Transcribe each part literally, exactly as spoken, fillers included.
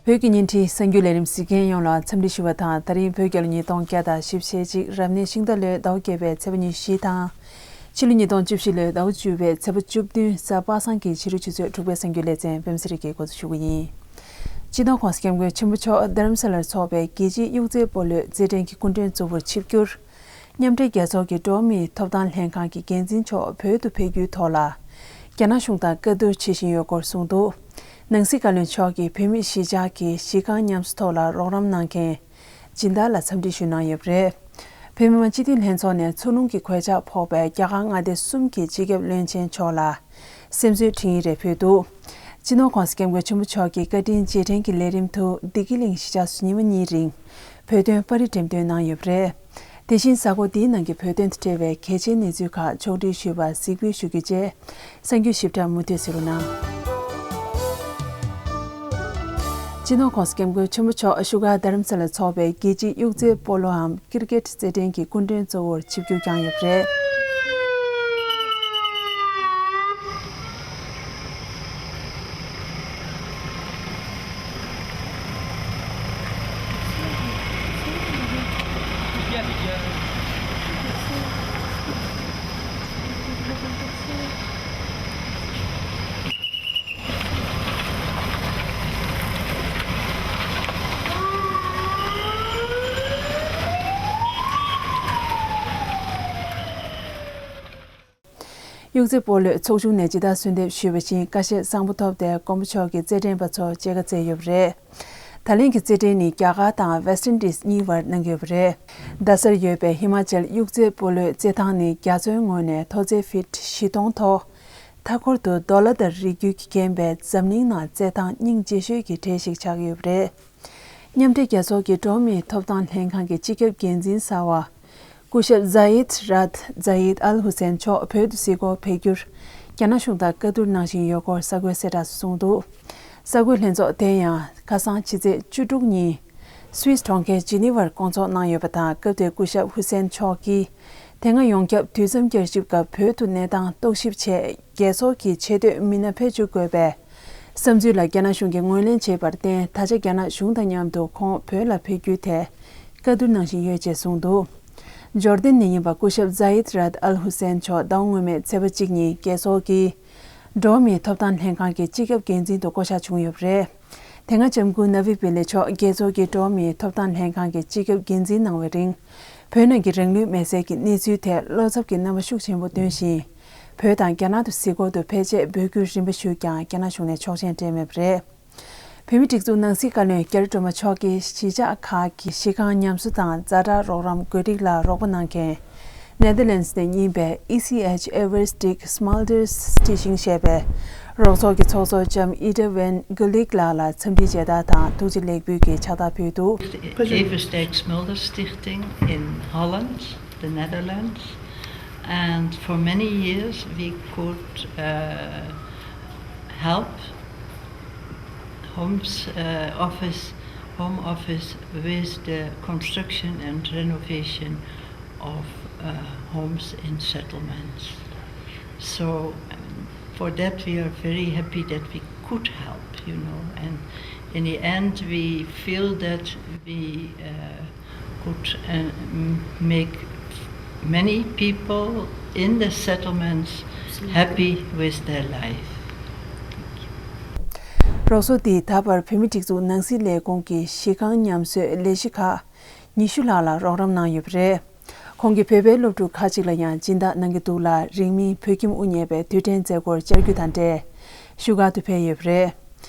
བོད་ཀྱི་བརྙན་འཕྲིན་གསར་འགྱུར་ལས་རིམ་གཟིགས་མཁན་ཡོངས་ལ་འཚམས་འདྲི་ཞུ་བ་དང་། ད་རིང་བོད་རྒྱལ་ལོ་ཉིས་སྟོང་བརྒྱ་དང་བཞི་བཅུ་ཞེ་གཅིག་རབ་གནས་ཤིང་རྟ་ལོའི་ཟླ་བ་བརྒྱད་པའི་ཚེས་པ་ཉི་ཤུ་བཞི་དང་། ཕྱི་ལོ་ཉིས་སྟོང་བཅུ་བཞི་ལོའི་ཟླ་བ་བཅུ་པའི་ཚེས་པ་བཅུ་བདུན་གཟའ་པ་སངས་ཀྱི་ཕྱི་དྲོ་ཆུ་ཚོད་དྲུག་པའི་གསར་འགྱུར་ལེ་ཚན་པད་མ་ཚེ་རིང་གིས་འགོ་འཛུགས་ཞུ་གི་ཡིན། སྤྱི་ནོར་༸གོང་ས་༸སྐྱབས་མགོན་ཆེན་པོ་མཆོག་རྡ་རམ་ས་ལར་འཚོགས་པའི་རྒྱལ་སྤྱིའི་གཡུ་རྩེ་སྤོ་ལོའི་རྩེད་འགྲན་གྱི་སྐུ་མགྲོན་གཙོ་བོར་ཆིབས་བསྒྱུར། མཉམ་འབྲེལ་རྒྱལ་ཚོགས་ཀྱི་འགྲོ་བ་མིའི་ཐོབ་ཐང་ལྷན་ཁང་གི་འགན་འཛིན་མཆོག་བོད་དུ་ཕེབས་རྒྱུའི་ཐོག་ལ། རྒྱ་ནག་གཞུང་དང་བཀའ་བསྡུར་བྱེད་བཞིན་ཡོད་སྐོར་གསུངས་འདུག། ནང་སྲིད་བཀའ་བློན་མཆོག་གིས་བོད་མིའི་གཞིས་ཆགས་ཀྱི་གཞི་རྐང་ཉམས་གསོ་ཐོག་ལ་རོགས་རམ་གནང་མཁན་སྦྱིན་བདག་ལ་འཚམས་འདྲི་ཞུ་གནང་ཡོད་པ་རེད། བོད་མི་མང་སྤྱི་འཐུས་ལྷན་ཚོགས་ནས་མཚོ་རླུང་གི་གོད་ཆག་ཕོག་པའི་རྒྱ་གར་མངའ་སྡེ་གསུམ་གྱི་སྤྱི་ཁྱབ་བློན་ཆེན་མཆོག་ལ་སེམས་གསོའི་འཕྲིན་ཡིག་རེ་ཕུལ་འདུག། སྤྱི་ནོར་༸གོང་ས་༸སྐྱབས་མགོན་ཆེན་པོ་མཆོག་གི་བཀའ་དྲིན་རྗེས་དྲན་གྱི་ལས་རིམ་དུ་བདེ་སྐྱིད་གླིང་གཞིས་ཆགས་སུ་ཉི་མ་གཉིས་རིང་བོད་དོན་པར་རིས་འགྲེམས་སྟོན་གནང་ཡོད་པ་རེད། དེ་བཞིན་གཟའ་འཁོར་འདིའི་ནང་གི་བོད་དོན་དང་འབྲེལ་བའི་གལ་ཆེའི་གནས་ཚུལ་ཁག་ཕྱོགས་སྒྲིག་ཞུས་པ་གཟིགས་འབུལ་ཞུ་རྒྱུ་བཅས། གསར་འགྱུར་ཞིབ་ཕྲ་མུ་མཐུད་གཟིགས་རོགས་གནང་། སྤྱི་ནོར་༸གོང་ས་༸སྐྱབས་མགོན་ཆེན་པོ་མཆོག་བཞུགས་སྒར་རྡ་རམ་ས་ལར་འཚོགས་པའི་རྒྱལ་སྤྱིའི་གཡུ་རྩེ་སྤོ་ལོའམ་ཀིར་ཀེད་རྩེད་འགྲན་གྱི་སྐུ་མགྲོན་གཙོ་བོར་ཆིབས་བསྒྱུར་བསྐྱངས་ཡོད་པ་རེད། གཡུ་རྩེ་སྤོ་ལོའི་ཚོགས་ཆུང་ནས་ཇི་ལྟར་གསོལ་འདེབས་ཞུས་པ་བཞིན། ཀ་ཤེད་བཟང་པོ་ཐོབ་སྟེ་མགོན་པོ་མཆོག་གིས་རྩེད་འགྲན་པ་ཚོར་མཇལ་ཁ་བསྩལ་ཡོད་པ་རེད། ད་ལན་གྱི་རྩེད་འགྲན་ནི་རྒྱ་གར་དང་ཝེ་སྟ་ཨིན་ཌིས་གཉིས་བར་གནང་གི་ཡོད་པ་རེད། རྡ་སར་ཡོད་པའི་ཧི་མ་ཅལ་གཡུ་རྩེ་སྤོ་ལོའི་རྩེད་ཐང་ནི་རྒྱ་མཚོའི་ངོས་ནས་མཐོ་ཚད་ཕིཊ་བཞི་སྟོང་མཐོ། མཐའ་འཁོར་དུ་རྡོ་ལ་དང་རི་རྒྱུད་ཀྱིས་བརྒྱན་པའི་འཛམ་གླིང་ནང་རྩེད་ཐང་སྙིང་རྗེ་ཤོས་ཀྱི་གྲས་ཤིག་ཆགས་ཀྱི་ཡོད་པ་རེད། མཉམ་འབྲེལ་རྒྱལ་ཚོགས་ཀྱི་འགྲོ་བ་མིའི་ཐོབ་ཐང་ལྷན་ཁང་གི་སྤྱི་ཁྱབ་འགན་འཛིན་གསར་བ། སྐུ་ཞབས་ཛ་ཡིད་རཱད་ཛ་ཡིད་ཨལ་ཧུ་སེན་མཆོག་བོད་དུ་གཟིགས་སྐོར་ཕེབས་རྒྱུར། རྒྱ་ནག་གཞུང་དང་བཀའ་བསྡུར་གནང་བཞིན་ཡོད་སྐོར་གསར་འགོད་གསལ་བསྒྲགས་སུ་གསུངས་འདུག། གསར་འགོད་ལྷན་ཚོགས་དེ་ཡང་ཁ་སང་ཕྱི་ཚེས་བཅུ་དྲུག་ཉིན། སུད་སི་གྲོང་ཁྱེར་ཇི་ནི་ཝར་བསྐོང་ཚོགས་གནང་ཡོད་པ་དང་། སྐབས་དེར་སྐུ་ཞབས་ཧུ་སེན་མཆོག་གིས། དེ་སྔ་ཡོངས་ཁྱབ་དུས་མཚམས་བསྐྱར་ཞིབ་སྐབས་བོད་དུ་གནས་སྟངས་རྟོག་ཞིབ་ཆེད་རྒྱལ་ཚོགས་ཀྱི་ཆེས་མཐོའི་མི་སྣ་ཕེབས་བཅུག་དགོས་པའི་བསམ་ཚུལ་ལ་རྒྱ་ནག་གཞུང་གིས་ངོས་ལེན་བྱས་པར་བརྟེན། ད་ཆ་རྒྱ་ནག་གཞུང་དང་མཉམ་དུ་ཁོང་བོད་ལ་ཕེབས་རྒྱུའི་ཐད་བཀའ་བསྡུར་གནང་བཞིན་ཡོད་ཅེས་གསུངས་འདུག། འབྱོར་ལྡན་ནད་ཡམས་པ་སྐུ་ཞབས་ཛ་ཡིད་རཱད་ཨལ་ཧུ་སེན་མཆོག་ཟླ་བ་སྔོན་མའི་ཚེས་པ་གཅིག་ཉིན་རྒྱལ་ཚོགས་ཀྱི་འགྲོ་བ་མིའི་ཐོབ་ཐང་ལྷན་ཁང་གི་སྤྱི་ཁྱབ་འགན་འཛིན་དུ་བསྐོ་གཞག་བྱུང་ཡོད་པ་རེད། དེ་སྔ་ལྕམ་སྐུ་ན་བི་པི་ལེ་མཆོག་རྒྱལ་ཚོགས་ཀྱི་འགྲོ་བ་མིའི་ཐོབ་ཐང་ལྷན་ཁང་གི་སྤྱི་ཁྱབ་འགན་འཛིན་གནང་བའི་རིང་། བོད་ནང་གི་རང་ལུས་མེར་སྲེག་གི་གནས་ཚུལ་ཐད་བློ་འཚབ་ཀྱི་རྣམ་པ་ཤུགས་ཆེན་པོ་སྟོན་བཞིན། བོད་དང་རྒྱ་ནག་ཏུ་གཟིགས་སྐོར་དུ་ཕེབས་ཆེད་འབོད་སྐུལ་རིམ་པ་ཞུས་ཀྱང་རྒྱ་ནག་གཞུང་ནས་ཆོག་མཆན་སྤྲད་མེད་པ་རེད། བོད་མིའི་སྒྲིག་འཛུགས་ནང་སྲིད་བཀའ་བློན་རྒྱ་རི་སྒྲོལ་མ་མཆོག་གིས་གཞིས་ཆགས་ཁག་གི་གཞི་རྐང་ཉམས་གསོ་དང་ཛ་དྲག་རོགས་རམ་བཀོད་སྒྲིག་ལ་རོགས་པ་གནང་མཁན། ནེ་དར་ལེན་ཌི་ནས་ཡིན་པའི་ཨི་སི་ཨེཆ་ཨེ་ཝེར་སི་ཊིག་སི་མལ་ཏར་སི་ཊི་ཤིང་ཞེས་པའི་རོགས་ཚོགས་ཀྱི་ཚོགས་གཙོ་ལྕམ་ཨི་ཏྲ་ཝན་གྷུ་ལིག་ལགས་ལ་འཚམས་འདྲིའི་མཇལ་དར་དང་ཐུགས་རྗེ་ལེགས་འབུལ་གྱི་ཕྱག་རྟགས་ཕུལ་འདུག། Eversteeg Smelter Stichting in Holland, the Netherlands, and for many years we could uh, help Home's uh, office, Home Office with the construction and renovation of uh, homes in settlements. So um, for that we are very happy that we could help, you know, and in the end we feel that we uh, could uh, m- make many people in the settlements happy with their life. རོགས་ཚོགས་འདིས་ད་བར་བོད་མིའི་སྒྲིག་འཛུགས་ནང་སྲིད་ལས་ཁུངས་ཀྱི་གཞི་རྐང་ཉམས་གསོའི་ལས་གཞི་ཁག་ཉི་ཤུ་ལྷག་ལ་རོགས་རམ་གནང་ཡོད་པ་རེད། ཁོང་གིས་བོད་པའི་སློབ་ཕྲུག་ཁག་ཅིག་ལ་ཡང་སྦྱིན་བདག་གནང་གི་འདུག་ལ། རིང་མིན་བོད་ཁྱིམ་དབུ་བརྙེས་པའི་དུས་དྲན་མཛད་སྒོར་བཅར་རྒྱུ་དང་འབྲེལ་བཞུགས་སྒར་དུ་ཕེབས་ཡོད་པ་རེད།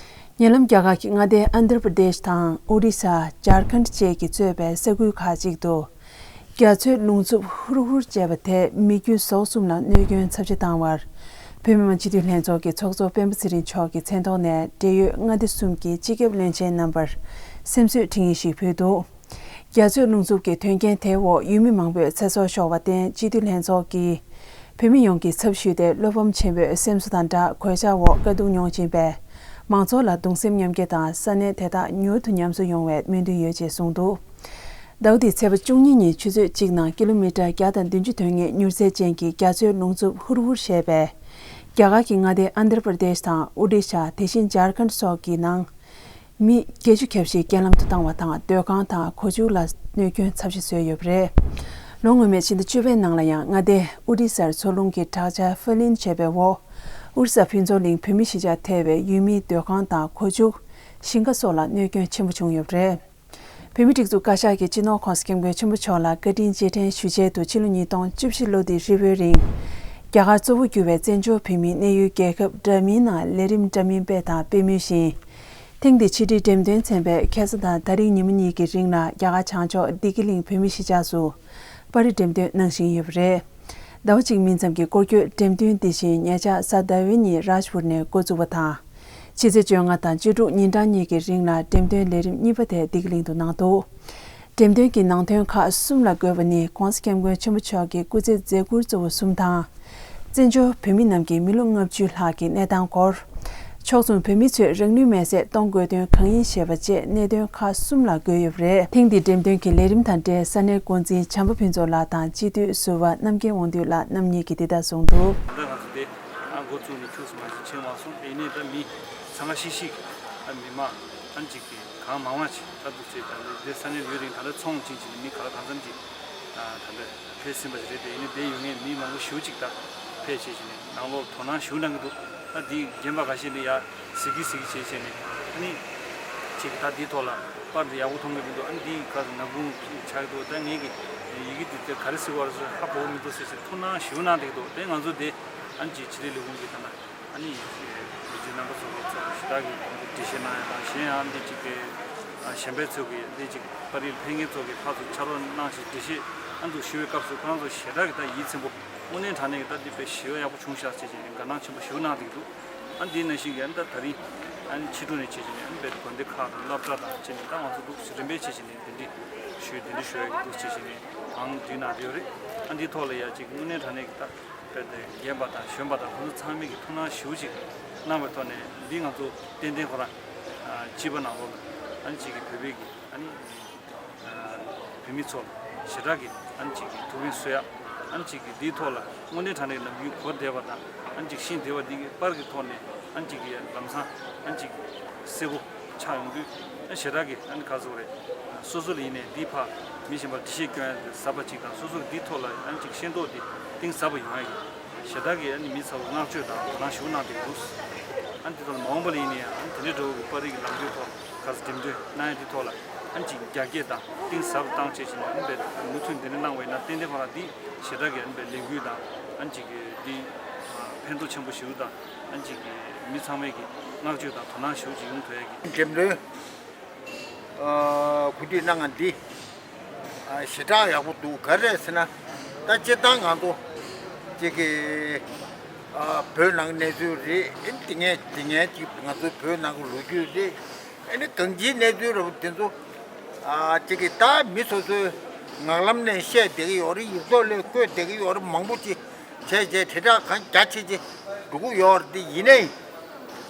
ཉེ་ལམ་རྒྱ་གར་གྱི་མངའ་སྡེ་ཨན་དྷྲ་པྲ་དེཤ་དང་ཨོ་རི་ས། ཇར་ཁན་ཌ་བཅས་ཀྱིས་གཙོས་པའི་ས་ཁུལ་ཁག་ཅིག་ཏུ། རྒྱ་མཚོའི་རླུང་འཚུབ་ཧུར་ཧུར་བྱས་པ་དེས་མི་རྒྱུ་ཟོག་གསུམ་ལ་གནོད་སྐྱོན་ཚབས་ཆེ་བཏང་བར། བོད་མི་མང་སྤྱི་འཐུས་ལྷན་ཚོགས་ཀྱི་ཚོགས་གཙོ་སྤེན་པ་ཚེ་རིང་མཆོག་གི་མཚན་ཐོག་ནས་འབྲེལ་ཡོད་མངའ་སྡེ་གསུམ་གྱི་སྤྱི་ཁྱབ་བློན་ཆེན་རྣམ་པར་སེམས་གསོའི་འཕྲིན་ཡིག་ཞིག་ཕུལ་འདུག། རྒྱ་མཚོའི་རླུང་འཚུབ་ཀྱི་དོན་རྐྱེན་དེའི་འོག་ཡུལ་མི་མང་པོས་ཚེ་སྲོག་ཤོར་བར་བརྟེན། སྤྱི་འཐུས་ལྷན་ཚོགས་ཀྱིས་བོད་མི་ཡོངས་ཀྱི་ཚབ་ཞུས་ཏེ། བློ་ཕམ་ཆེན་པོས་སེམས་གསོ་དང་སྦྲགས་གོད་ཆག་འོག་དཀའ་སྡུག་མྱོང་བཞིན་པའི་མང་ཚོགས་ལ་གདུང་སེམས་མཉམ་སྐྱེད་དང་། ས་གནས་དེ་དག་མྱུར་དུ་ཉམས་གསོ་ཡོང་བའི་སྨོན་འདུན་ཡོད་ཅེས་གསུངས་འདུག། ཟླ་བ་འདིའི་ཚེས་པ་བཅུ་གཉིས་ཉིན་ཆུ་ཚོད་གཅིག་ནང་ཀི་ལོ་མི་ཊར་བརྒྱ་དང་བདུན་ཅུ་དོན་ལྔའི་མྱུར་ཚད་ཅན་གྱི་རྒྱ་མཚོའི་རླུང་འཚུབ་ཧུར་ཧུར་བྱས་པས། རྒྱ་གར་གྱི་མངའ་སྡེ་ཨན་དྷྲ་པྲ་དེཤ་དང་ཨོ་ཌི་ཤ། དེ་བཞིན་ཇར་ཁན་ཌ་སོགས་ཀྱི་ནང་ མི་བརྒྱད་ཅུ་ཁྱབ་ཤས་རྐྱེན་ལམ་དུ་བཏང་བ་དང་། སྡོད་ཁང་དང་སྒོ་ཕྱུགས་ལ་གནོད་སྐྱོན་ཚབས་ཆེ་བཟོས་ཡོད་པ་རེད། ལོ་སྔོན་མའི་ཕྱི་ཟླ་བཅུ་པའི་ནང་ལ་ཡང་མངའ་སྡེ་ཨོ་ཌི་སར་མཚོ་རླུང་གི་དྲག་ཆར་ཧྥ་ལིན་བྱས་པའི་འོག་ཨོ་རི་ས་ཕུན་ཚོགས་གླིང་བོད་མི་གཞིས་ཆགས་ཐེ་བའི་ཡུལ་མིའི་སྡོད་ཁང་དང་སྒོ་ཕྱུགས། ཞིང་ཁ་སོགས་ལ་གནོད་སྐྱོན་ཆེན་པོ་བྱུང་ཡོད་པ་རེད། བོད་མིའི་སྒྲིག་འཛུགས་བཀའ་ཤག་གིས་སྤྱི་ནོར་༸གོང་ས་༸སྐྱབས་མགོན་ཆེན་པོ་མཆོག་ལ་བཀའ་དྲིན་རྗེས་དྲན་ཞུ་ཆེད་དུ་ཕྱི་ལོ་ཉིས་སྟོང་བཅུ་བཞི་ལོ་འདིའི་ཧྲིལ་བོའི་རིང་། རྒྱ་གར་གཙོ་བོ་གྱུར་བའི་བཙན་བྱོལ་བོད་མིའི་གནས་ཡུལ་རྒྱལ་ཁབ་འདྲ་མིན་ནང་ལས་རིམ་འདྲ་མིན་སྤེལ་དང་སྤེལ་མུས་ཤིང་། ཐེངས་འདིའི་ཕྱི་དྲིལ་འགྲེམས་སྟོན་ཚན་པས་ཁ་ས་དང་ད་རིང་ཉིན་མོ་གཉིས་ཀྱི་རིང་ལ་རྒྱ་གར་བྱང་ཕྱོགས་བདེ་སྐྱིད་གླིང་བོད་མིའི་གཞིས་ཆགས་སུ་པར་རིས་འགྲེམས་སྟོན་གནང་བཞིན་ཡོད་པ་རེད། ཟླ་བ་གཅིག་མིན་ཙམ་གྱི་སྐོར་སྐྱོད་འགྲེམས་སྟོན་འདི་བཞིན་ཉེ་ཆར་གཟའ་ཟླ་བའི་ཉིན་རཱཇ་པུར་ནས་འགོ་བཙུགས་པ་དང་། ཕྱི་ཚེས་བཅོ་ལྔ་དང་བཅུ་དྲུག་ཉིན་གྲངས་གཉིས་ཀྱི་རིང་ལ་འགྲེམས་སྟོན་ལས་རིམ་གཉིས་པ་དེ་བདེ་སྐྱིད་གླིང་དུ་གནང་འདུག་འགྲེམས་སྟོན་གྱི་ནང་དོན་ཁག་གསུམ་ལ་བགོས་པ་ནི་༸གོང་ས་༸སྐྱབས་མགོན་ཆེན་པོ་མཆོག་གི་སྐུ་ཚེ་མཛད་ཁུར་གཙོ་བོ་གསུམ་དང་། བཙན་བྱོལ་བོད་མི་རྣམས་ཀྱི་མི་ལོ་ལྔ་བཅུ་ལྷག་གི་གནས་སྟངས་སྐོར། ཕྱོགས་མཚུངས་བོད་མི་ཚོས་རང་ནུས་མེད་ཚད་གཏོང་དགོས་དོན་གང་ཡིན་ཞེས་པ་བཅས་གནད་དོན་ཁག་གསུམ་ལ་བགོས་ཡོད་པ་རེད། ཐེངས་འདིའི་འགྲེམས་སྟོན་གྱི་ལས་རིམ་དང་འབྲེལ་ས་གནས་འགོ་འཛིན་བྱམས་པ་ཕུན་ཚོགས་ལགས་དང་སྤྱི་འཐུས་ཟུར་པ་རྣམ་རྒྱལ་དབང་འདུས་ལགས་རྣམ་གཉིས་ཀྱིས་འདི་ལྟར་གསུངས་འདུག་ད་ལྟ་ང་ཚོ་དེ་ཨ་འགོ་བཙུགས་ནས་ཁྱུག་ཙམ་མ་ཞིག་ཕྱིན་མ་སོང་། དེ་ནས་ད་མི་འཚང་ཁ་ཤིག་ཤིག་ཨ་མི་མང་ཨ་ཅིག་གིས་གང་མང་མང་ཅིག་ད་འདུག་ཅེས་ད་འདི་ས་གནས་ཡུན་རིང་ད་ལྟ་ཚོང་ཅིག་ཅིག་ནས་མི་ག་ལ་གང་འཚམ་ཅིག་ཨ་ད་ལྟ་ཕེབས་ཟིན་པ་ཞིག་རེད། དེ་ཡིན་ནའི་དེ་ཡོད་ངེས་མི་མང་པོ་ཞེ་པོ་ཅིག་ད་ཕེབས་བྱས་བྱས་ནས་ནང་ལོགས་དོ་སྣང་ཞེ་པོ་གནང་གི་འདུག་ཨ་འདི་རྒན་པ་ཁ་ཤས་ནི་ཡ་ཟིག་གི་ཟིག་གི་བྱས་བྱས་ནས་ཨ་ནི་ཅིག་ད་འདིའི་ཐོག་ལ་པར་འདི་ཡག་པོ་མཐོང་གི་མི་འདུག་ཨ་ནི་འདི་ག་ནག་ཁུང་ཆགས་ཀྱི་འདུག་ད་ངེད་ཀྱི་ཡི་གེ་འདི་ཚོ་ག་རེ་ཟེར་བ་རེད་ཟེར་ཧ་གོ་གི་མི་འདུག་ཟེར་ཟེར་ཐུགས་སྣང་ཞེ་པོ་གནང་བསྡད་ཀྱི་འདུག་དེ་ང་ཚོ་དེ་ཨ་ནི་ཅིག་ཕྱི་དྲིལ་ལས་ཁུངས་ཀྱི་ད་ལྟ་ཨ་ནི་ཡི་གེ་རྣམ་པ་ཚོ་གི་ཚོགས་ཞེ་དྲག་གི་ཁོང་ཚོ་འགྲེལ་བཤད་གནང་ཡ་དང་གཞན་ཡང་འདི་ཅིག་གི་ཨ་གཞན་པའི་ཚོ་གི་འདི་ཅིག་པར་རིས་ཕེབས་མཁན་ཚོ་གི་ཕར་ཚུར་ཕྱག་རོགས་གནང་ཞིག་འགྲེལ་བཤད་ཨ་འདུག་ཞུ་བའི་སྐབས་སུ་ཁོང་ཚོ་ཞེ་དྲག་གི་ད་ཡིད་ཚིམ་པོ་དངོས་གནས་དྲང་གནས་ཀྱི་ད་འདི་དཔེ་ཞེ་པོ་ཡག་པོ་བྱུང་ཤག་ཅེས་བྱས་ནས་དགའ་སྣང་ཆེན་པོ་ཞེ་པོ་གནང་བསྡད་ཀྱི་འདུག་ཨ་འདི་ནང་བཞིན་གྱི་ཨ་ནི་ད་ད་རིང་ཨ་ནི་ཕྱི་དྲོ་ནས་བྱས་བྱས་ནས་ཨ་ནི་དཔེ་དགོན་སྡེ་ཁག་དང་སློབ་གྲྭ་དང་བྱས་ནས་ད་ང་ཚོ་འདུག་རིམ་པས་བྱས་བྱས་ནས་འདི་འདྲི་ཞུས་འདི་འདྲི་ཞུ་ཡ་གི་འདུག་བྱས་བྱས་ནས་གང་འདྲི་གནང་བསྡད་ཡོད་རེད། ཨ་འདིའི་ཐོག་ལ་ཡ་ཅིག་དངོས་གནས་དྲང་གནས་ཀྱི་ད་དཔེ་དེ་རྒན་པ་དང་གཞོན་པ་དང་ཁོང་ཚོ་ཚང་མས་ཀྱི་ཐུགས་སྣང་ཞེ་པོ་ཅིག་གནང་བའི་ཐོག་ནས་འདི་ང་ཚོ་ཏན་ཏན་ཁོ་རང་ཨ་སྤྱི་པ་ནང་ལོགས་ལ་ཨ་ནི་ཅིག་གི་བོད་པའི་གི་ཨ་ནི་བོད་མི་ཚོ་ཞེ་དྲག་གི་ཨ་ནི་ཅིག་གི་ཐུགས་ཕན་གསོས་ཡ། ཨ་ནི་ཅིག་གི་འདིའི་ཐོག་ལ་དངོས་གནས་དྲང་གནས་ལམ་རྒྱུས་གོ་བདེ་བ་དང་ཨ་ནི་ཅིག་ཤེས་བདེ་བ་འདི་གི་པར་གི་ཐོག་ནས་ཨ་ནི་ཅིག་གི་ལམ་སང་ཨ་ནི་ཅིག་གསལ་པོ་ཆགས་ཡོང་དུས་ཨ་ཞེ་དྲག་གི་ཨ་ནི་ག་ཚོད་རེད། སོ་སོ་ལ་ཡིན་ནའི་འདི་ཕ་མི་གཞན་པར་འགྲེལ་བཤད་སྐྱོན་ཡ་ཟབ་པ་ཅིག་དང་སོ་སོ་གི་འདིའི་ཐོག་ལ་ཨ་ནི་ཅིག་ཤེས་རྟོགས་འདི་གཏིང་ཟབ་པ་ཡོང་ཡ་ཡིན། ཞེ་དྲག་གི་ཨ་ནི་མི་ཚ་བོ་བསྔགས་བརྗོད་དང་དོ་སྣང་ཞེ་པོ་གནང་བསྡད་འདུག་ཨ་ནི་འདི་ཐོག་ལ་མ་འོངས་པ་ལ་ཡིན་ནའི་ཨ་ནི་དེ་འདྲའི་འདྲ་བོ་གི་པར་རིས་ཀྱི་ལམ་རྒྱུད་ཐོག་ག་ཚོད་འགྲེམས་སྟོན་གནང་ཡ་འདི་ཐོག་ལ་ཨ་ནི་ཅིག་རྒྱ་སྐྱེད་དང་གཏིང་ཟབ་བཏང་བྱས་བྱས་ནས་ཨ་ནི་བས་མུ་མཐུད་འདི་འདྲ་གནང་བ་ཡིན་ན་ཏན་ཏན་ཁོ་རང་འདི་ཞེ་དྲག་གི་ཨ་ནི་བས་ལས་འགུལ་དང་ཨ་ནི་ཅིག་གི་འདི་ཕན་ཐོགས་ཆེན་པོ་ཞེ་པོ་དང་ཨ་ནི་ཅིག་གི་མི་ཚང་མས་ཀྱི་བསྔགས་བརྗོད་དང་དོ་སྣང་ཞེ་པོ་ཅིག་ཡོང་ཐུབ་ཡ་གི། འགྲེམས་སྟོན་གོ་སྒྲིག་གནང་ང་འདི་ཞེ་དྲག་ཡག་པོ་འདུག་ག་རེ་རེད་ཟེར་ན་ད་སྤྱིར་བཏང་ང་ཚོ་ཅིག་གི་བོད་ནང་གནས་ཚུལ་རེད། ཨེ་དེ་ངས་དེ་ངས་ཅིག་ང་ཚོའི་བོད་ནང་གི་ལོ་རྒྱུས་རེད། ཨེ་ནི་གང་ཅིའི་གནས་ཚུལ་རེད་པ་དེ་ཚོ་ཅིག་གི་ད་མི་སོ་སོའི་ངག་ལམ་ནས་བཤད་བསྡད་ཀྱི་ཡོད་རེད། ཡིག་ཐོག་ལ་བཀོད་བསྡད་ཀྱི་ཡོད་རེད། མང་པོ་ཅིག་བྱས་བྱས་དྲིལ་བསྒྲགས་གང་རྒྱ་ཆེ་ཆེ་འགྲོ་གི་ཡོད་རེད། དེ་ཡིན་ནའི་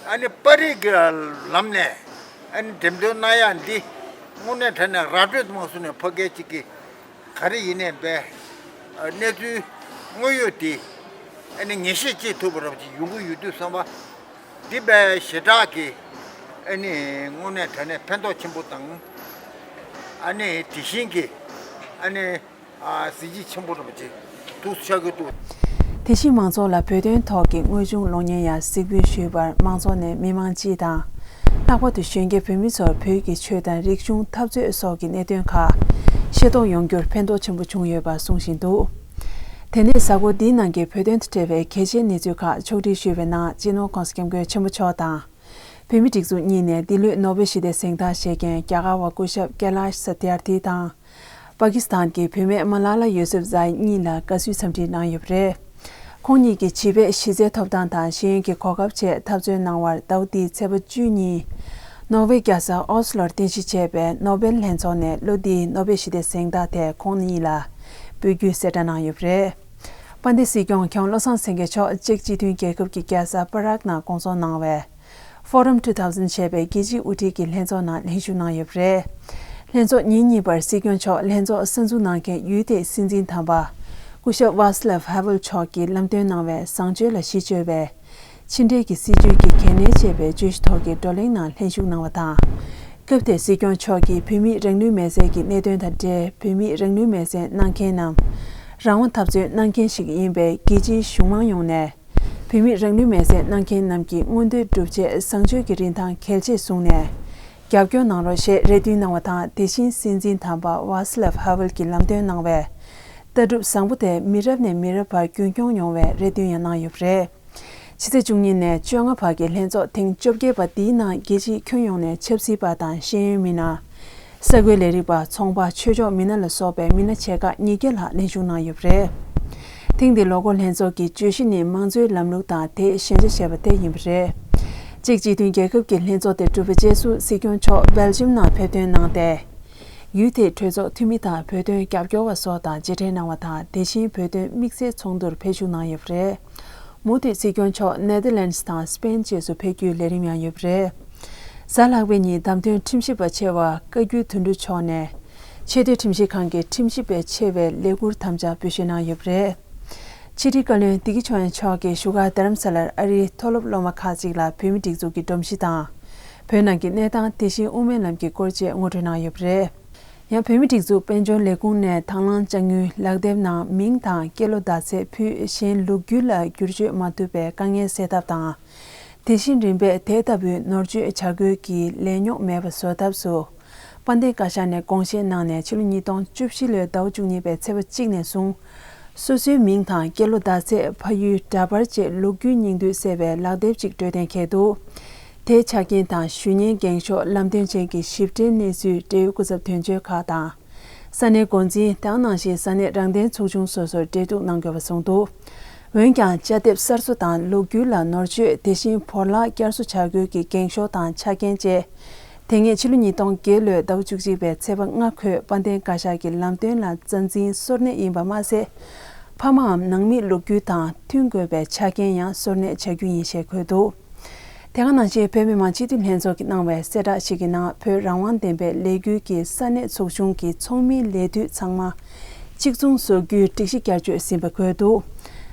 ཨ་ནི་པར་རིས་ཀྱི་ལམ་ནས་ཨ་ནི་འགྲེམས་སྟོན་གནང་ཡག་འདི་དངོས་གནས་དྲང་གནས་ར་སྤྲོད་དམངས་སུ་ནས་ཕ་གའི་གཅིག་གི་ག་རེ་ཡིན་ནའི་བས་གནས་ཚུལ་དངོས་ཡོད་དེ་ཨ་ནི་ངེས་ཤེས་སྐྱེ་ཐུབ་པ་རབ་ཅིག་ཡོང་གི་ཡོད་དུས་བསམ་པ་འདི་བས་ཞེ་དྲག་གི་ཨ་ནི་དངོས་གནས་དྲང་གནས་ཕན་ཐོགས་ཆེན་པོ་དང་ཨ་ནི་དེ་བཞིན་གྱི་ཨ་ནི། གཟི་བརྗིད་ཆེན་པོ་རེད་པ་ཅིག་ཏུ་ཆགས་ཀྱི་འདུག་དེ་བཞིན་མང་ཚོགས་ལ་བོད་དོན་ཐོག་གི་དངོས་བྱུང་གློག་བརྙན་ཡང་གཟིགས་འབུལ་ཞུས་པར་མང་ཚོགས་ནས་མི་མང་སྤྱི་དང་། ལྷག་པར་དུ་གཞོན་སྐྱེས་བོད་མི་ཚོར་བོད་ཀྱི་ཆོས་དང་རིག་གཞུང་འཐབ་རྩོད་སོགས་ཀྱི་གནད་དོན་ཁག་ཤེས་རྟོགས་ཡོང་རྒྱུར་ཕན་ཐོགས་ཆེན་པོ་བྱུང་ཡོད་པ་གསུང་བཞིན་འདུག་དེ་ནས་གཟའ་འཁོར་འདིའི་ནང་གི་བོད་དོན་དང་འབྲེལ་བའི་གལ་ཆེའི་གནས་ཚུལ་ཁག་ཕྱོགས་སྒྲིག་ཞུས་པའི་ནང་སྤྱི་ནོར་༸གོང་ས་༸སྐྱབས་མགོན་ཆེན་པོ་མཆོག་དང་། བོད་མིའི་སྒྲིག་འཛུགས་གཉིས་ནས་འདི་ལོའི་ནོ་བེལ་ཞི་བདེ་གཟེངས་རྟགས་བཞེས་མཁན་རྒྱ་གར་བ་སྐུ་ཞབས་ཀེ་ལཱཤ་ས་ཏི་ཨར་ཐི་དང་། པ་ཀི་སི་ཐན་གྱི་བུད་མེད་མ་ལ་ལ་ཡོ་སེབ་ཛའི་གཉིས་ལ་དགའ་བསུའི་འཚམས་འདྲི་གནང་ཡོད་པ་རེད། ཁོང་གཉིས་ཀྱིས་བྱིས་པའི་གཞི་རྩའི་ཐོབ་ཐང་དང་ཤེས་ཡོན་གྱི་གོ་སྐབས་ཆེད་འཐབ་རྩོད་གནང་བར་ཟླ་བ་འདིའི་ཚེས་པ་བཅུ་ཉིན། ནོར་ཝེ་རྒྱལ་ས་ཨོ་སི་ལོར་རྟེན་གཞི་བྱས་པའི་ནོ་བེལ་ལྷན་ཚོགས་ནས་ལོ་འདིའི་ནོ་བེལ་ཞི་བདེ་གཟེངས་རྟགས་དེ་ཁོང་གཉིས་ལ་འབུལ་རྒྱུའི་གསལ་བསྒྲགས་གནང་ཡོད་པ་རེད། དཔལ་ལྡན་སྲིད་སྐྱོང་༸གོང་ས་༸བློ་བཟང་སེང་གེ་མཆོག་ཅེཀ་སྤྱི་མཐུན་རྒྱལ་ཁབ་ཀྱི་རྒྱལ་ས་པ་རག་ནང་བསྐོང་ཚོགས་གནང་བའི་Forum two thousand ཞེས་པའི་རྒྱལ་སྤྱིའི་དབུ་ཁྲིད་ཀྱི་ལྷན་ཚོགས་ནང་ལྷན་ཞུགས་གནང་ཡོད་པ་རེད། ལྷན་ཚོགས་ཉིན་གཉིས་པར་སྲིད་སྐྱོང་མཆོག་ལྷན་ཚོགས་གསར་འཛུགས་གནང་མཁན་ཡུལ་དེའི་སྲིད་འཛིན་དམ་པ་སྐུ་ཞབས་Václav Havel མཆོག་གིས་ལམ་སྟོན་གནང་བའི་བཟང་སྤྱོད་ལ་གཞི་བཅོལ་བའི་ ཕྱི་འབྲེལ་གྱི་སྲིད་ཇུས་ཀྱི་གལ་གནད་ཅེས་པའི་བརྗོད་གཞི་ཐོག་གི་བགྲོ་གླེང་ནང་ལྷན་ཞུགས་གནང་བ་དང་། སྐབས་དེར་སྲིད་སྐྱོང་མཆོག་གིས་བོད་མིའི་རང་ལུས་མེར་སྲེག་གི་གནད་དོན་དང་འབྲེལ་བོད་མིའི་རང་ལུས་མེར་སྲེག་གནང་མཁན་རྣམས་རང་དབང་འཐབ་རྩོད་གནང་མཁན་ཞིག་ཡིན་པས། རྒྱལ་སྤྱིའི་གཞུང་མང་ཡོངས་ནས་བོད་མིའི་རང་ལུས་མེར་སྲེག་གནང་མཁན་རྣམས་ཀྱི་མངོན་འདོད་བསྒྲུབ་ཆེད་བཟང་སྤྱོད་ཀྱི་རིན་ཐང་གལ་ཆེར་བཟུང་ནས་རྒྱབ་སྐྱོར་གནང་རོགས་ཞེས་རེ་འདུན་གནང་བ་དང་། དེ་བཞིན་སྲིད་འཛིན་དམ་པ་ཝཱ་སི་ལབ་ཧ་ཝེལ་གྱིས་ལམ་སྟོན་གནང་བའི་ལྟ་གྲུབ་བཟང་པོ་དེ་མི་རབས་ནས་མི་རབས་བར་རྒྱུན་འཁྱོངས་ཡོང་བའི་རེ་འདུན་ཡང་གནང་ཡོད་པ་རེད། ཕྱི་ཚེས་བཅུ་གཉིས་ནས་བཅོ་ལྔ་བར་གྱི་ལྷན་ཚོགས་ཐེངས་བཅོ་བརྒྱད་པ་འདིའི་ནང་རྒྱལ་སྤྱིའི་ཁྱོན་ཡོངས་ནས་ཆབ་སྲིད་པ་དང་ཤེས་ཡོན་མི་སྣ། ས་ཁུལ་ལས་རིགས་པ། ཚོང་པ། ཆོས་ཕྱོགས་མི་སྣ་ལ་སོགས་པའི་མི་སྣ་ཆེ་ཁག་ཉིས་བརྒྱ་ལྷག་ལྷན་ཞུགས་གནང་ཡོད་པ་རེད། ཐེངས་འདིའི་ལོ་འཁོར་ལྷན་ཚོགས་ཀྱི་བརྗོད་གཞི་ནི་དམངས་གཙོའི་ལམ་ལུགས་དང་དེའི་ཞན་ཆ་ཞེས་པ་དེ་ཡིན་པ་རེད། གཅིག་སྤྱི་མཐུན་རྒྱལ་ཁབ་ཀྱི་ལྷན་ཚོགས་དེ་གྲུབ་པའི་རྗེས་སུ་སྲིད་སྐྱོང་མཆོག་སྦེལ་ཇམ་ནང་ཕེབས་ཐོན་གནང་སྟེ། ཡུལ་དེའི་གྲོས་ཚོགས་འཐུས་མི་དང་བོད་དོན་རྒྱབ་སྐྱོར་བ་སོགས་དང་མཇལ་འཕྲད་གནང་བ་དང་། དེ་བཞིན་བོད་དོན་དམིགས་བསལ་ཚོགས་འདུར་ཕེབས་ཞུགས་གནང་ཡོད་པ་རེད། མུ་མཐུད་སྲིད་སྐྱོང་མཆོག་ནེ་དར་ལེན་ཌི་དང་སི་པེན་བཅས་སུ་ཕེབས་རྒྱུའི་ལས་རིམ་ཡང་ཡོད་པ་རེད། གཟའ་ལྷག་པའི་ཉིན་བདམས་ཐོན་ཁྲིམས་ཞིབ་པ་ཆེ་བ་བཀའ་བརྒྱུད་དོན་གྲུབ་མཆོག་ནས་ཆེས་མཐོའི་ཁྲིམས་ཞིབ་ཁང་གི་ཁྲིམས་ཞིབ་པའི་ཆེ་བའི་ལས་འཁུར་དམ་བཅའ་འབུལ་བཞེས་གནང་ཡོད་པ་རེད། ཕྱི་དྲིལ་བཀའ་བློན་བདེ་སྐྱིད་ཆོས་དབྱངས་མཆོག་གིས་བཞུགས་སྒར་རྡ་རམ་ས་ལར་ཨ་རིའི་མཐོ་སློབ་སློབ་མ་ཁག་ཅིག་ལ་བོད་མིའི་སྒྲིག་འཛུགས་ཀྱི་སྒྲོམ་གཞི་དང་། བོད་ནང་གི་གནས་སྟངས། དེ་བཞིན་དབུ་མའི་ལམ་གྱི་སྐོར་བཅས་ངོ་སྤྲོད་གནང་ཡོད་པ་རེད། ཡང་བོད་མིའི་སྒྲིག་འཛུགས་དཔལ་འབྱོར་ལས་ཁུངས་ནས་དང་བླངས་དཔྱ་དངུལ་ལག་དེབ་ནང་མིང་དང་སྐྱེས་ལོ་ཟླ་ཚེས་ཕུད། གཞན་ལོ་རྒྱུས་ལ་བསྒྱུར་བཅོས་མ་ཐུབ་པའི་དཀའ་ངལ་སེལ་ཐབས་དང་། དེ་བཞིན་རིམ་པས་དེ་ལྟ་བུའི་ནོར་བཅོས་བྱ་དགོས་ཀྱི་ལས་རྙོག་མེད་པ་བཟོ་ཐབས་སུ། དཔལ་ལྡན་བཀའ་ཤག་ནས་དགོངས་བཞེས་གནང་ནས་ཕྱི་ལོ་ཉིས་སྟོང་བཅུ་བཞི་ལོའི་ཟླ་བ་བཅུ་གཉིས་པའི་ཚེས་པ་གཅིག་ནས་བཟུང་། སོ་སོའི་མིང་དང་སྐྱེས་ལོ་ཟླ་ཚེས། ཕ་ཡུལ། འདྲ་པར་བཅས་ལོ་རྒྱུས་སྙིང་བསྡུས་གསལ་བའི་ལག་དེབ་ཅིག་སྤྲོད་གཏན་འཁེལ་འདུག་དེའི་ཆ་རྐྱེན་དང་ཞུ་སྙན་འགེངས་ཤོག་ལམ་སྟོན་ཅན་གྱི་ཞིབ་ཕྲའི་གནས་ཚུལ། འབྲེལ་ཡོད་སྐུ་ཚབ་དོན་གཅོད་ཁག་དང་། ས་གནས་འགོ་འཛིན། དེ་ནང་བཞིན་ས་གནས་རང་བདེན་ཚོགས་ཆུང་སོ་སོར་འབྲེལ་གཏུག་གནང་དགོས་པ་གསུངས་འདུག་འོན་ཀྱང་། དཔྱ་དེབ་གསར་བཟོ་དང་ལོ་རྒྱུས་ལ་ནོར་བཅོས། དེ་བཞིན་བོར་བརླག་བསྐྱར་གསོ་བྱ་དགོས་ཀྱི་འགེངས་ཤོག་དང་ཆ་རྐྱེན་བཅས། དེ་སྔའི་ཕྱི་ལོ་ཉིས་སྟོང་བརྒྱད་ལོའི་ཟླ་བ་བཅུ་གཅིག་པའི་ཚེས་པ་ལྔ་འཁོད་དཔལ་ལྡན་བཀའ་ཤག་གི་ལམ་སྟོན་ལ་རྩ་འཛིན་སོར་གནས་ཡིན་པ་མ་ཟད། ཕ་མའམ་ནང་མིའི་ལོ་རྒྱུས་དང་མཐུན་དགོས་པའི་ཆ་རྐྱེན་ཡང་སོར་གནས་བྱ་རྒྱུ་ཡིན་ཞེས་འཁོད་འདུག་དེ་ག་ནང་བཞིན་བོད་མི་མང་སྤྱི་འཐུས་ལྷན་ཚོགས་ཀྱིས་གནང་བའི་གསལ་བསྒྲགས་ཤིག་གི་ནང་། བོད་རང་དབང་བདེན་པའི་ལས་འགུལ་གྱི་ས་གནས་ཚོགས་ཆུང་གི་ཚོགས་མིའི་ལས་དུས་ཚང་མ་གཅིག་མཚུངས་བཟོ་རྒྱུའི་སྒྲིག་གཞི་བསྐྱར་བཅོས་ཟིན་པ་འཁོད་འདུག་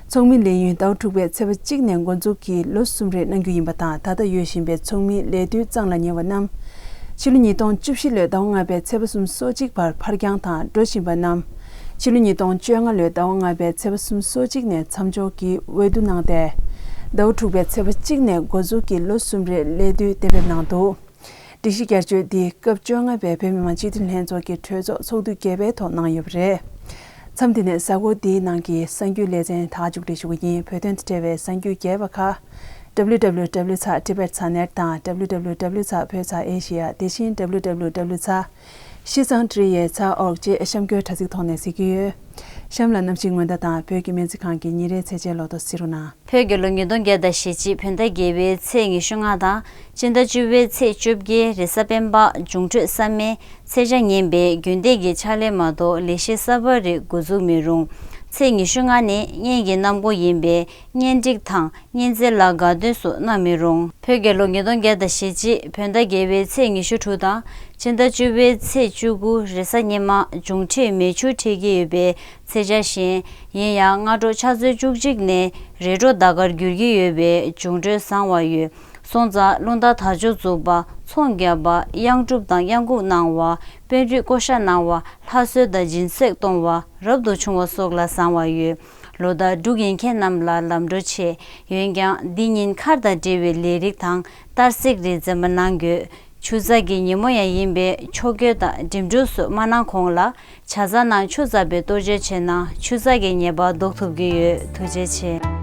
ཚོགས་མིའི་ལས་ཡུན་ཟླ་བ་དྲུག་པའི་ཚེས་པ་གཅིག་ནས་འགོ་འཛུགས་ཀྱིས་ལོ་གསུམ་རེ་གནང་རྒྱུ་ཡིན་པ་དང་། ད་ལྟ་ཡོད་བཞིན་པའི་ཚོགས་མིའི་ལས་དུས་གཙང་ལ་ཉེ་བ་རྣམས། ཕྱི་ལོ་ཉིས་སྟོང་བཅུ་བཞི་ལོའི་ཟླ་བ་ལྔ་པའི་ཚེས་པ་སུམ་ཅུ་སོ་གཅིག་བར་ཕར་འགྱངས་དང་། འགྲོ་བཞིན་པ་རྣམས། ཕྱི་ལོ་ཉིས་སྟོང་བཅོ་ལྔ་ལོའི་ཟླ་བ་ལྔ་པའི་ཚེས་པ་སུམ་ཅུ་སོ་གཅིག་ནས་མཚམས་འཇོག་གིས་འོས་བསྡུ་གནང་སྟེ། ཟླ་བ་དྲུག་པའི་ཚེས་པ་གཅིག་ནས་འགོ་འཛུགས་ཀྱིས་ལོ་གསུམ་རེ་ལས་དུས་གཏན་འབེབས་གནང་འདུག་སྒྲིག་གཞི་བསྐྱར་བཅོས་འདི་སྐབས་བཅོ་ལྔ་པའི་བོད་མི་མང་སྤྱི་འཐུས་ལྷན་ཚོགས་ཀྱི་གྲོས་ཚོགས་ཚོགས་དུས་བརྒྱད་པའི་ཐོག་གནང་ཡོད་པ་རེད། མཚམས་འདི་ནས་གཟའ་འཁོར་འདིའི་ནང་གི་གསར་འགྱུར་ལེ་ཚན་ད་མཇུག་སྒྲིལ་ཞུ་གི་ཡིན། བོད་དོན་དང་འབྲེལ་བའི་གསར་འགྱུར་རྒྱས་པ་ཁག W W W ཚེག་Tibet ཚེག་net དང་། W W W ཚེག་བོད་ཚེག་Asia། དེ་བཞིན་W W W ཚེག་ཤིས་ཙང་ཀྲི་ཡེ་ཚེག་ཨོར་བཅས་གཤམ་འཁོད་དྲ་ཚིགས་ཐོག་ནས་གཟིགས་ཀྱི་ཡོད། གཤམ་ལ་གནམ་གཤིས་སྔོན་བརྡ་དང་བོད་ཀྱི་སྨན་རྩིས་ཁང་གི་ཉིན་རེའི་ཚེས་ཆའི་ལོ་ཐོ་གཟིགས་རོགས་གནང་། བོད་རྒྱལ་ལོ་ཉིས་སྟོང་བརྒྱ་དང་ཞེ་གཅིག་བོད་ཟླ་བརྒྱད་པའི་ཚེས་ཉི་ཤུ་ལྔ་དང་། སྤྱི་ཟླ་བཅུ་པའི་ཚེས་བཅོ་བརྒྱད་རེས་གཟའ་སྤེན་པ། འབྱུང་འཕྲོད་གཟའ་མིན། ཚེས་ཆ་ངན་པས་རྒྱུན་ལྡན་གྱི་ཕྱག་ལས་མ་གཏོགས་ལས་གཞི་གསར་པ་རེ་འགོ་འཛུགས་མི་རུང་། ཚེས་ཉི་ཤུ་ལྔ་ནི་གཉེན་གྱི་གནམ་སྒོ་ཡིན་པས། གཉེན་སྒྲིག་དང་གཉེན་ཚན་ལ་དགའ་སྟོན་སོགས་གནང་མི་རུང་། བོད་རྒྱལ་ལོ་ཉིས་སྟོང་བརྒྱ་དང་ཞེ་གཅིག་བོད་ཟླ་བརྒྱད་པའི་ཚེས་ཉི་ཤུ་དྲུག་དང་། སྤྱི་ཟླ་བཅུ་པའི་ཚེས་བཅུ་དགུ་རེས་གཟའ་ཉི་མ། འབྱུང་འཕྲོད་མེ་ཆུ་འཕྲད་ཀྱི་ཡོད་པས། ཚེས་ཆ་གཞན། ཡིན་ཡང་སྔ་དྲོ་ཆུ་ཚོད་བཅུ་གཅིག་ནས་རེས་དྲོ་ཟླ་སྐར་འགྱུར་གྱི་ཡོད་པས་འབྱུང་འཕྲོད་བཟང་བ་ཡོད། སོང་ཙང་རླུང་རྟ་དར་ལྕོག་འཛུགས་པ། ཚོང་རྒྱག་པ། གཡང་སྒྲུབ་དང་གཡང་འགུགས་གནང་བ། དཔོན་རིགས་བསྐོ་བཞག་གནང་བ། ལྷ་གསོལ་དང་སྦྱིན་སྲེག་གཏོང་བ། རབ་ཏུ་བྱུང་བ་སོགས་ལ་བཟང་བ་ཡོད། ལོ་ཟླ་འབྲུག་ཡིན་མཁན་རྣམས་ལ་ལམ་འགྲོ་ཆེ། འོན་ཀྱང་འདི་ཉིན་མཁར་དང་འབྲེལ་བའི་ལས་རིགས་དང་། གཏར་སྲེག་རིགས་འཛེམ་པ་གནང་དགོས། ཆུ་ཚ་གི་ཉིན་མོ་ཡང་ཡིན་པས་ཕྱོགས་བསྐྱོད་དང་འགྲིམ་འགྲུལ་སོགས་མ་གནང་གོང་ལ། ཇ་ཚ་ནང་ཆུ་ཚ་བའི་གཏོར་བཅོས་བྱས་ན་ཆུ་ཚ་གི་ཉེན་པ་ཟློག་ཐུབ་ཀྱི་ཡོད། ཐུགས་རྗེ་ཆེ།